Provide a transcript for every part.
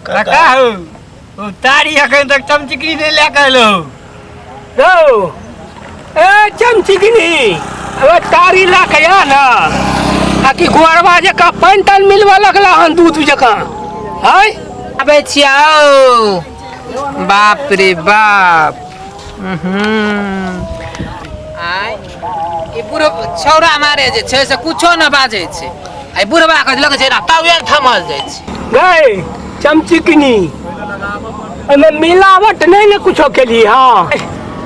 काका हौ, ओ तारी अखन तक चमचिकनी नहि लए कऽ एलौ। रौ ए चमचिकनी, अबे तारी लए कऽ आ ने, आ कि गोरवा जकाँ पानि तानि मिलबऽ लगला हन दूध जकाँ है। आबै छियै औ। बाप रे बाप। आय ई बुढ़ छौड़ा मारे जे छै से कुछो न बाजै छै, आ ई बुढ़बा के लग छै ना तावे थमल जाइ छै। गै चमचिकनी, एहिमे मिलावट नहि ने कुछो केलियै? हँ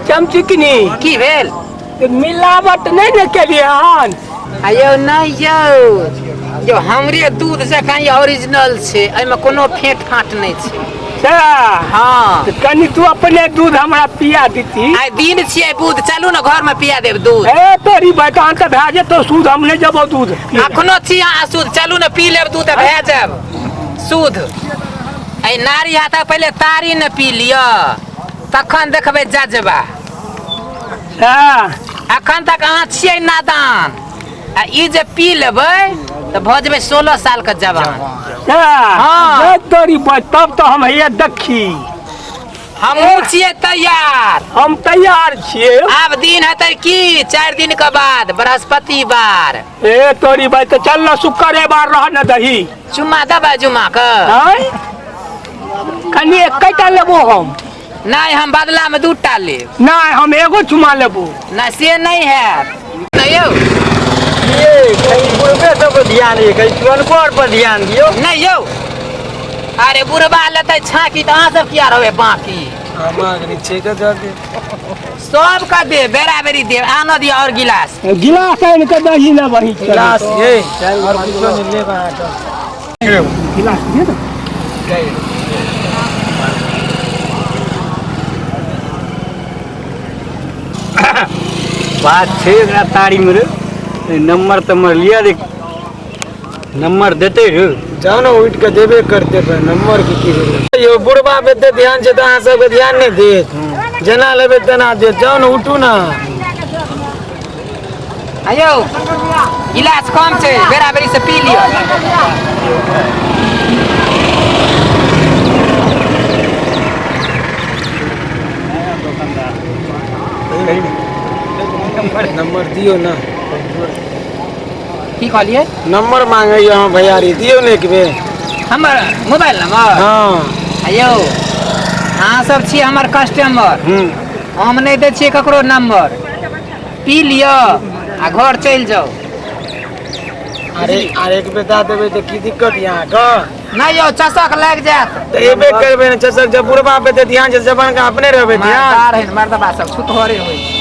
चमचिकनी। की भेल? मिलावट नहि ने केलियै हन? आयौ नहि यौ, यौ हमरे दूध जकाँ ई ओरिजिनल छै, एहिमे कोनो फेंट फाँट नहि छै। सएह? हँ। तऽ कनि तू अपने दूध हमरा पिया देती। आइ दिन छियै बुध, चलू ने घरमे पिया देब दूध। ए तोरी भाइ, तहन तऽ भए जेतौ सूद, हम नहि जेबौ दूध। अखनो छी अहाँ शुद्ध, चलू ने पी लेब दूध, भए जायब शुद्ध। एहि नारी हाथक पहिले तारी ने पी लिअ, तखन देखबै जजबा। सएह? अखन तक अहाँ छियै नादान, आ ई जे पी लेबै तऽ भऽ जेबै 16 साल के जवान। सएह? हँ। जय तोरी भाइ, तब तऽ हम हैया देखी। हमहूँ छियै तैयार। हम तैयार छियै। आब दिन हेतै की 4 दिन के बाद बृहस्पतिवार। ए तोरी भाइ, तऽ चल ने शुक्रे बार रह ने दही। चुम्मा देबै जुम्मा के? आँय? कनि एकेटा लेबो हम। नहि, हम बदला में 2टा लेब। नहि, हम एगो चुमा लेबो। नहि, से नहि हैत। नहि यौ। ये कहीं बुढ़बे सब पर ध्यान दियौ, कहीं पुरनको आर पर ध्यान दियौ। नहि यौ, अरे बुढ़बा लेतै छाकी तऽ अहाँ सब किया रहबै बाकी? सबके दे, बेरा बेरी देब। आनो दिअ और गिलास। गिलास आनि कऽ दही ने बही। गिलास ये और कुछो नहीं लेब अहाँके। गिलास दिअ ने। बात छै एकरा तारी में रे, नंबर तम्बर लिया देख, नंबर देते रे। जाउ ने, उठि कऽ देबे करते पर नंबर के की जरूरत यौ? बुढ़बा पे एते ध्यान छै तऽ अहाँ सबके ध्यान नहि देत? जेना लेबै तेना देत। जाउ ने, उठू ने। आयौ, गिलास कम छै, बेरा बेरी से पी लिअ। नंबर दियौ ने। की कहलियै? नंबर मांगैया अहाँ भैयारी, दियौ ने एक बेर। हमर मोबाइल नंबर? हँ। आयौ, अहाँ सब छी हमर कस्टमर, हम नहि दै छियै ककरो नंबर। पी लिअ आ घर चलि जाउ। अरे अरे, एक बेर दए देबै तऽ की दिक्कत यऽ अहाँके? नहि यौ, चसक लागि जायत। तऽ एबे करबै ने चसक, जब बुढ़बा पे एते ध्यान छै, जवान के अपने रहबै ध्यान। मर्दार है, मर्दबा सब छुतहरे होइ छै।